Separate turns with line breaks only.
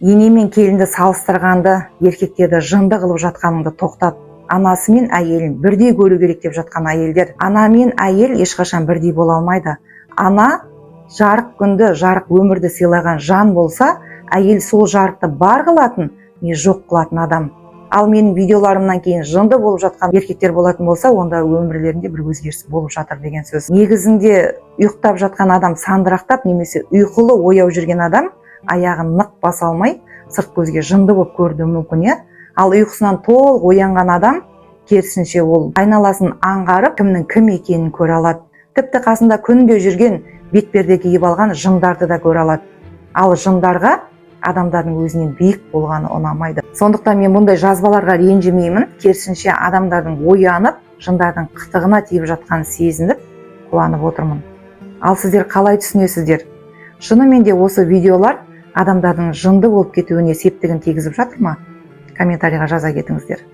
Ене мен келінді салыстырғанды, еркектерді жынды қылып жатқаныңды тоқтат. Анасы мен әйелін бірдей көру керек деп жатқан әйелдер, ана мен әйел ешқашан бірдей бола алмайды. Ана жарық күнді, жарық өмірді сыйлаған жан болса, әйел сол жарықты бар қылатын не жоқ қылатын адам. Ал менің видеоларымнан кейін жынды болып жатқан еркектер болатын болса, онда өмірлерінде бір өзгеріс болып жатыр деген сөз. Негізінде ұйықтап жатқан адам сандырақтап немесе ұйқылы ояу жүрген адам аяғын нық баса алмай, сырт көзге жынды болып көрінуі мүмкін, иә. Ал ұйқысынан толық оянған адам, керісінше, ол айналасын аңғарып, кімнің кім екенін көре алады. Тіпті қасында күнде жүрген, бетперде киіп алған жындарды да көре алады. Ал жындарға адамдардың өзінен биік болғаны ұнамайды. Сондықтан мен бұндай жазбаларға ренжімеймін, керісінше, адамдардың оянып, жындардың қытығына тиіп жатқанын сезініп, қуанып отырмын. Ал сіздер қалай түсінесіздер? Шынымен де осы видеолар адамдардың жынды болып кетуіне септігін тигізіп жатыр ма? Комментарийға жаза кетіңіздер.